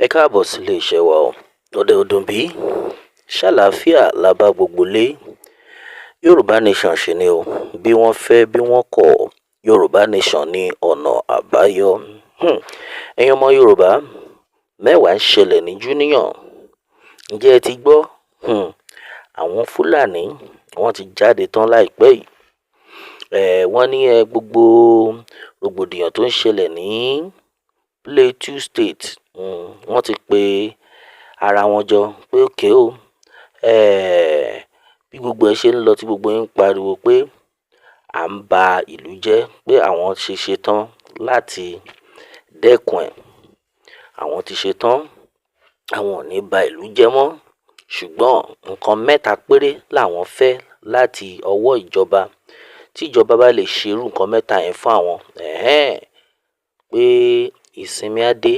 Ẹ káàbọ̀ sílé iṣẹ́ wa o. Ọ̀dẹ̀ ò bí, ṣàlàáfíà la bá gbogbo lé. Yorùbá Nation ṣì ni o. Bí wọ́n fẹ́ bí wọ́n kọ̀, Yorùbá Nation ní ọ̀nà àbáyọ. Ẹ̀yin ọmọ Yorùbá, mẹ́wàá ń ṣẹlẹ̀ ní Júníyàn. Ǹjẹ́ ẹ ti gbọ́? Àwọn Fúlàní wọ́n ti jáde tán láìpẹ́ yìí. Wọ́n ní gbogbo rògbòdìyàn tó ń ṣẹlẹ̀ ní Plateau State, wọ́n ti pe ara wọn jọ pé okay o. Bí gbogbo ẹ ṣe ń lọ tí gbogbo yín ń pariwo pé à ń ba ìlú jẹ́, pé àwọn ṣe ṣetán láti dẹ́kun ẹ̀. Àwọn ti ṣetán, àwọn ò ní ba ìlú jẹ́ mọ́. Ṣùgbọ́n nǹkan mẹ́ta péré làwọn fẹ́ láti ọwọ́ ìjọba. Tí ìjọba bá lè ṣe irú nǹkan mẹ́ta yẹn fún àwọn, pé ìsinmi á dé,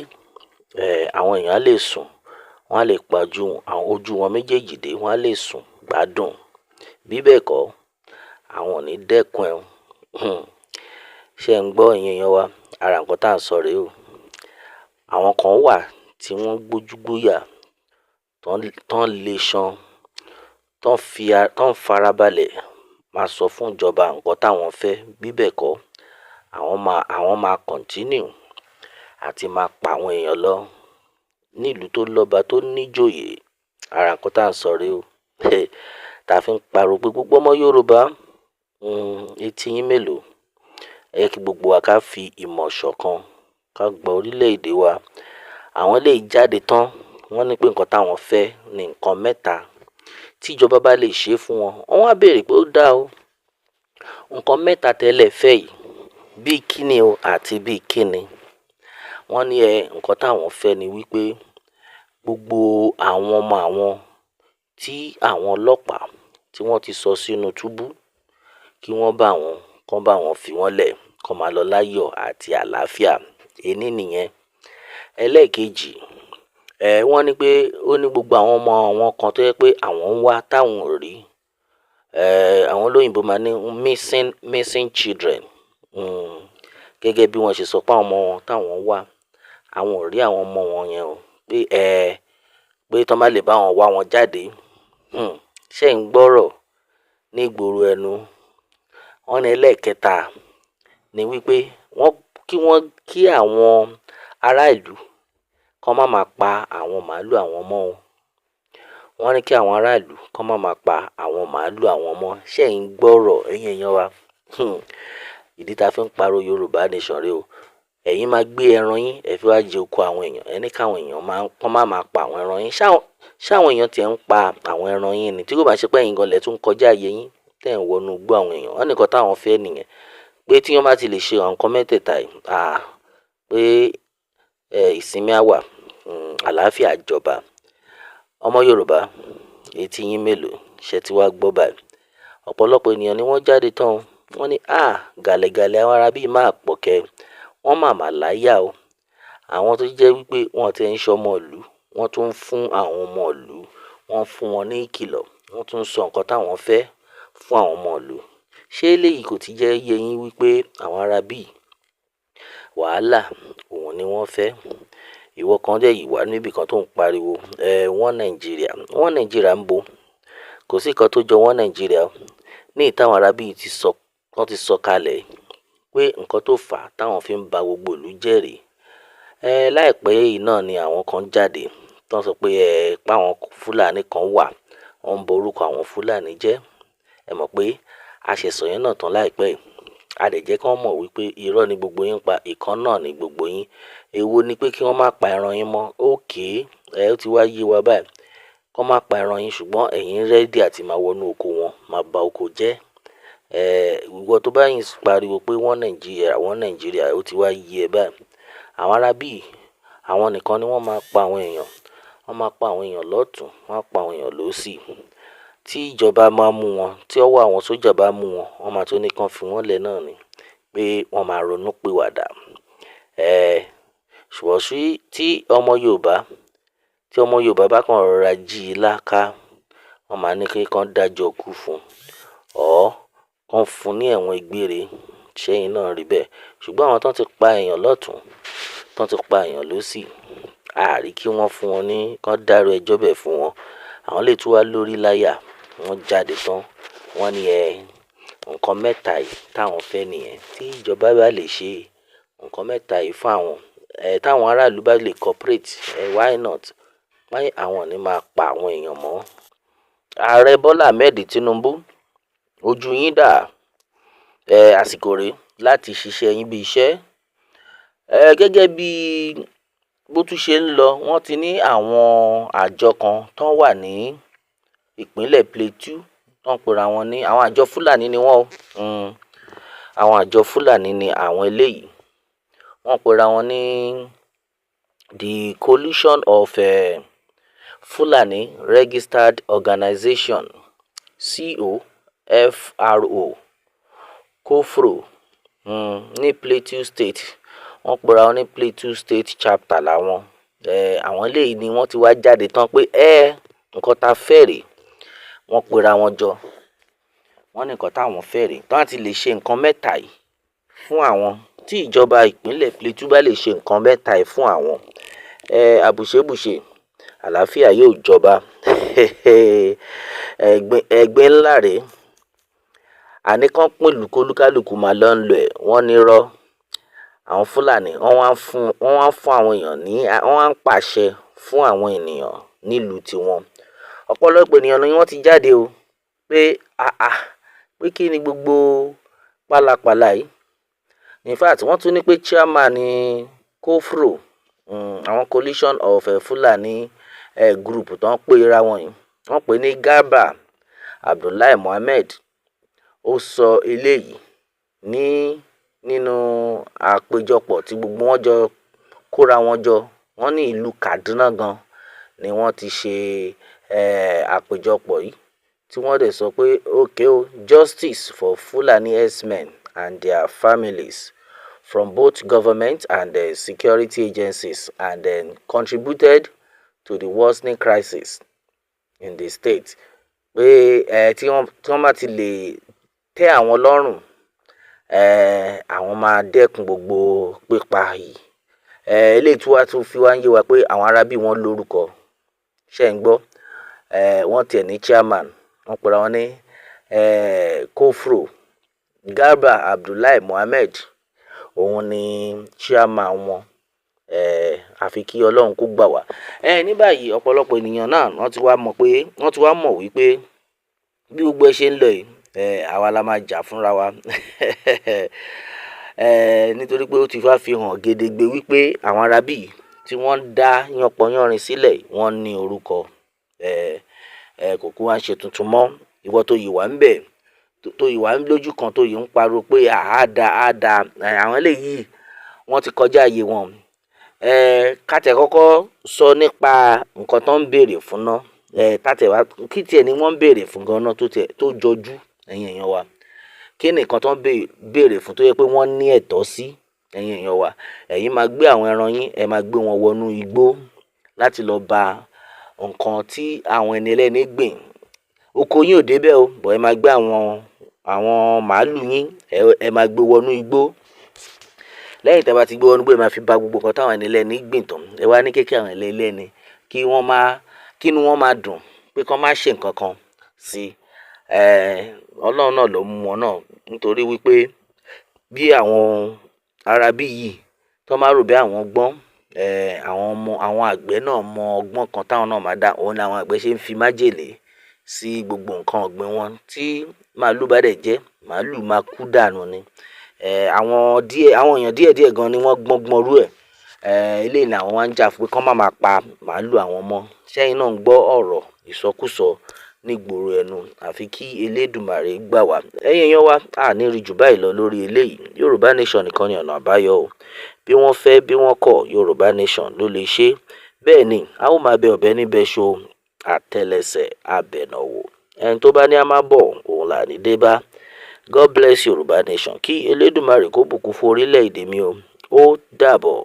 àwọn èèyàn á lè sùn, wọ́n á lè pajú àwọn ojú wọn méjèèjì dé, wọ́n á lè sùn gbádùn. Bí bẹ́ẹ̀ kọ́, àwọn ò ní dẹ́kun ẹ̀ o. Ṣé ẹ̀ ń gbọ́, ẹ̀yin èèyàn wa? Ara nǹkan tá à ń sọ rèé o. Àwọn kan wà tí wọ́n gbójúgbóyà, tán le ṣan, tán farabalẹ̀ máa sọ fún ìjọba nǹkan táwọn fẹ́. Bí bẹ́ẹ̀ kọ́, àwọn máa continue àti máa pa àwọn èèyàn lọ nílùú tó lọ́ba tó níjòyè. Ara nǹkan tá à ń sọ rèé o. Tá a fi ń pariwo pé gbogbo ọmọ Yorùbá, etí yín mélòó? Ẹ jẹ́ kí gbogbo wa ká fi ìmọ̀ ṣọ̀kan ká gba orílẹ̀-èdè wa. Àwọn eléyìí jáde tán, wọ́n ní pé nǹkan táwọn fẹ́ ní nǹkan mẹ́ta. Tí ìjọba bá lè ṣe fún wọn, wọ́n wá béèrè pé ó dáa o. Nǹkan mẹ́ta tẹ́lẹ̀ fẹ́ yìí, bí kíni o àti bí kíni? Wọ́n ní nǹkan táwọn fẹ́ ni wípé gbogbo àwọn ọmọ àwọn tí àwọn ọlọ́pàá tí wọ́n ti sọ sínú túbú, kí wọ́n bá wọn, kán bá wọn fi wọ́n lẹ̀, kán máa lọ láyọ̀ àti àlàáfíà. Ení nìyẹn. Ẹlẹ́ẹ̀kejì, wọ́n ní pé ó ní gbogbo àwọn ọmọ àwọn kan tó jẹ́ pé àwọn ń wá táwọn ò rí. Àwọn olóyìnbo máa ní missing children. Gẹ́gẹ́ bí wọ́n ṣe sọ pé àwọn ọmọ wọn táwọn ń wá, àwọn ò rí àwọn ọmọ wọn yẹn o. Pé pé tí wọ́n bá lè bá wọn wá wọn jáde. Ṣé ẹ̀ ń gbọ́rọ̀ ní ìgboro ẹnu? Wọ́n ní ẹlẹ́ẹ̀kẹta ni wípé wọ́n kí wọ́n kí àwọn ará ìlú kán má máa pa àwọn màálù àwọn mọ́ o. Wọ́n ní kí àwọn ará ìlú kán má máa pa àwọn màálù àwọn mọ́. Ṣé ẹ̀ ń gbọ́rọ̀, ẹ̀yin èèyàn wa? Ìdí tá a fi ń pariwo Yorùbá Nation rèé o. Ẹ̀yin máa gbé ẹran yín, ẹ fi wá jẹ oko àwọn èèyàn. Ẹ ní káwọn èèyàn máa kán má máa pa àwọn ẹran yín. Ṣáwọn èèyàn tí ẹ̀ ń pa àwọn ẹran yín ni? Tí kò bá ṣe pé ẹ̀yin gan lẹ tún kọjá ààyè yín, tẹ́ ẹ̀ ń wọnú igbó àwọn èèyàn. Wọ́n ní nǹkan táwọn fẹ́ nìyẹn. Pé tí wọ́n bá ti lè ṣe àwọn nǹkan mẹ́tẹ̀ẹ̀ta yìí, pé ìsinmi á wà, àlàáfíà á jọba. Ọmọ Yorùbá, etí yín mélòó? Ṣé tí wàá gbọ́ báyìí? Ọ̀pọ̀lọpọ̀ ènìyàn ni wọ́n jáde tán o. Wọ́n ní gàlẹ́gàlẹ́ àwọn ará bíi máa pọ̀ kẹ́. Wọ́n máa mà láyà o. Àwọn tó jẹ́ wípé wọ́n ti ń ṣọmọ ìlú, wọ́n tún ń fún àwọn ọmọ ìlú, wọ́n fún wọn ní ìkìlọ̀, wọ́n tún ń sọ nǹkan táwọn fẹ́ fún àwọn ọmọ ìlú. Ṣé eléyìí kò ti jẹ́ yé yín wípé àwọn ará bíi wàhálà òun ni wọ́n fẹ́? Ìwọ kan dẹ̀ yìí wà níbi kan tó ń pariwo, one Nigeria, one Nigeria ń bo. Kò sí nǹkan tó jọ one Nigeria o. Ní ìta àwọn ará bíi ti sọ, wọ́n ti sọ kalẹ̀ pé nǹkan tó fà á táwọn fi ń ba gbogbo ìlú jẹ́ rèé. Láìpẹ́ yìí náà ni àwọn kan jáde tó ń sọ pé pé àwọn Fúlàní kan wà, wọ́n ń ba orúkọ àwọn Fúlàní jẹ́. Ẹ mọ̀ pé a ṣe sọ yẹn náà tán láìpẹ́ yìí. A dẹ̀ jẹ́ kí wọ́n mọ̀ wípé irọ́ ni gbogbo yín pa, ìkan náà ni gbogbo yín. Èwo ni pé kí wọ́n má pa ẹran yín mọ́? Okay, ó ti wá yé wa báyìí. Kí wọ́n má pa ẹran yín, ṣùgbọ́n ẹ̀yin ready àti máa wọnú oko wọn, máa ba oko jẹ́. Ìwọ tó bá yín pariwo pé one Nigeria, one Nigeria, ó ti wá yé ẹ báyìí. Àwọn ará bíi àwọn nìkan ni wọ́n máa pa àwọn èèyàn. Wọ́n máa pa àwọn èèyàn lọ́tùn, wọ́n á pa àwọn èèyàn lósì. Tí ìjọba máa mú wọn, tí ọwọ́ àwọn sójà bá mú wọn, wọ́n máa tún ní kí wọ́n fi wọ́n lẹ̀ náà ni pé wọ́n máa ronú pìwàdà. Ṣùgbọ́n sí tí ọmọ Yorùbá bá kàn rọra jí i láká, wọ́n máa ní kí wọ́n dájọ́ ikú fún un or kán fún un ní ẹ̀wọ̀n gbére. Ṣé ẹ̀yin náà rí bẹ́ẹ̀? Ṣùgbọ́n àwọn tó ti pa èèyàn lọ́tùn, tó ti pa èèyàn lósì, Àárí kí wọ́n fún wọn ní kán dárú ẹjọ́ bẹ́ẹ̀ fún wọn. Àwọn lè tún wá lórí láyà, wọ́n jáde tán, wọ́n ní nǹkan mẹ́ta yìí táwọn fẹ́ nìyẹn. Tí ìjọba bá lè ṣe nǹkan mẹ́ta yìí fún àwọn, táwọn aráàlú bá lè cooperate, why not? Why àwọn ò ní máa pa àwọn èèyàn mọ́? Ààrẹ Bọ́lá Ahmed Tinubu, ojú yín dà? Àsìkò rèé láti ṣiṣẹ́ yín bí iṣẹ́. Gẹ́gẹ́ bí bó tún ṣe ń lọ, wọ́n ti ní àwọn àjọ kan tó wà ní ìpínlẹ̀ Plateau tó ń pera wọn ní àwọn àjọ Fúlàní ni wọ́n o. Àwọn àjọ Fúlàní ni àwọn eléyìí. Wọ́n pera wọn ní the Coalition of Fulani Registered Organization, COFRO, COFRO, ní Plateau State. Wọ́n pera wọn ní Plateau State Chapter làwọn. Àwọn eléyìí ni wọ́n ti wá jáde tán pé nǹkan tá fẹ́ rèé. Wọ́n pera wọn jọ, wọ́n ní nǹkan táwọn fẹ́ rèé. Tán ti lè ṣe nǹkan mẹ́ta yìí fún àwọn, tí ìjọba ìpínlẹ̀ Plateau bá lè ṣe nǹkan mẹ́ta yìí fún àwọn, àbùṣebùṣe, àlàáfíà yóò jọba. Ẹ̀gbin, ẹ̀gbin ńlá rèé. Àní kán pín ìlú, kólúkálùkù máa lọ ń lọ ẹ̀, wọ́n ní irọ́. Àwọn Fúlàní, wọ́n wá ń fún àwọn èèyàn ní, wọ́n wá ń pàṣẹ fún àwọn ènìyàn nílùú tiwọn. Ọ̀pọ̀lọpọ̀ ènìyàn ni wọ́n ti jáde o pé àà, pé kí ni gbogbo pálapàla yìí? In fact, wọ́n tún ní pé chairman COFRO, àwọn Coalition of Fulani Group tó ń pera wọn yìí, wọ́n pè ní Garba Abdullahi Mohammed. Ó sọ eléyìí ní nínú àpéjọpọ̀ tí gbogbo wọn jọ kóra wọn jọ. Wọ́n ní ìlú Kaduna gan ni wọ́n ti ṣe àpéjọpọ̀ yìí, tí wọ́n dẹ̀ sọ pé okay o, justice for Fulani herdsmen and their families from both government and security agencies and contributed to the worsening crisis in the state. Pé tí wọ́n bá ti lè tẹ́ àwọn lọ́rùn, àwọn máa dẹ́kun gbogbo pípa yìí. Eléyìí tí wàá tún fi wá ń yé wa pé àwọn arábí wọn lórúkọ. Ṣé ń gbọ́? Wọ́n tiẹ̀ ní chairman, wọ́n pera wọn ní COFRO. Garba Abdullahi Mohammed, òun ni chairman wọn. Àfi kí Ọlọ́run kó gbà wá. Ní báyìí, ọ̀pọ̀lọpọ̀ ènìyàn náà wọ́n ti wá mọ̀ wípé bí gbogbo ẹ ṣe ń lọ yìí, àwa la máa jà fúnra wa, nítorí pé ó ti wá fi hàn gedegbe wípé àwọn arábí yìí tí wọ́n ń dá yánpọnyánrin sílẹ̀, wọ́n ní orúkọ. Kò kú wá ń ṣe tuntun mọ́. Ìwọ tó yìí wà ń bẹ̀, tó yìí wà lójú kan, tó yìí ń pariwo pé àá da, á da, àwọn eléyìí wọ́n ti kọjá ààyè wọn. Ká tiẹ̀ kọ́kọ́ sọ nípa nǹkan tó ń béèrè fún ná. Ká tiẹ̀ wá kí tiẹ̀ ni wọ́n ń béèrè fún gan-an tó tiẹ̀ tó jọjú, ẹ̀yin èèyàn wa? Kí ni nǹkan tó ń béèrè fún tó yẹ pé wọ́n ní ẹ̀tọ́ sí, ẹ̀yin èèyàn wa? Ẹ̀yin máa gbé àwọn ẹran yín, ẹ máa gbé wọn wọnú igbó láti lọ ba nǹkan tí àwọn ẹni ẹlẹ́ni gbìn. Oko yín ò débẹ̀ o, but ẹ máa gbé àwọn màálù yín, ẹ máa gbé wọnú igbó. Lẹ́yìn tí ẹ bá ti gbé wọnú igbó, ẹ máa fi ba gbogbo nǹkan táwọn ẹni ẹlẹ́ni gbìn tán. Ẹ wá ní kékeré àwọn ẹni ẹlẹ́ni kí wọ́n máa, kí inú wọn máa dùn pé kí wọ́n má ṣe nǹkan kan sí. Ọlọ́run náà ló mú wọn náà, nítorí wípé bí àwọn arábí yìí tó máa rò bí àwọn gbọ́n, àwọn ọmọ àwọn àgbẹ̀ náà mọ ọgbọ́n kan táwọn náà máa dá. Òun ni àwọn àgbẹ̀ ṣe ń fi májèlé sí gbogbo nǹkan ọ̀gbìn wọn. Tí màálù bá dẹ̀ jẹ, màálù máa kú dànù ni. Àwọn díẹ̀, àwọn èèyàn díẹ̀ díẹ̀ gan ni wọ́n gbọ́n gbọ́n rú ẹ̀. Eléyìí ni àwọn wá ń jà fún pé kí wọ́n má máa pa màálù àwọn mọ́. Ṣẹ́yìn náà ń gbọ́ ọ̀rọ̀ ìsọkúsọ nígboro ẹnu? Àfi kí Elédùmarè gbà wá. Ẹ̀yin èèyàn wa, a ní rí jù báyìí lọ lórí eléyìí. Yorùbá Nation nìkan ni ọ̀nà àbáyọ o. Bí wọ́n fẹ́, bí wọ́n kọ̀, Yorùbá Nation ló lè ṣe. Bẹ́ẹ̀ ni a ó máa bẹ ọ̀bẹ níbẹ̀ ṣo, àtẹlẹsẹ̀ abẹ̀nàwò. Ẹni tó bá ní a máa bọ̀, òun là ní dé bá. God bless Yorùbá Nation. Kí Elédùmarè kó bùkún fún orílẹ̀-èdè mi o. Ó dàbọ̀.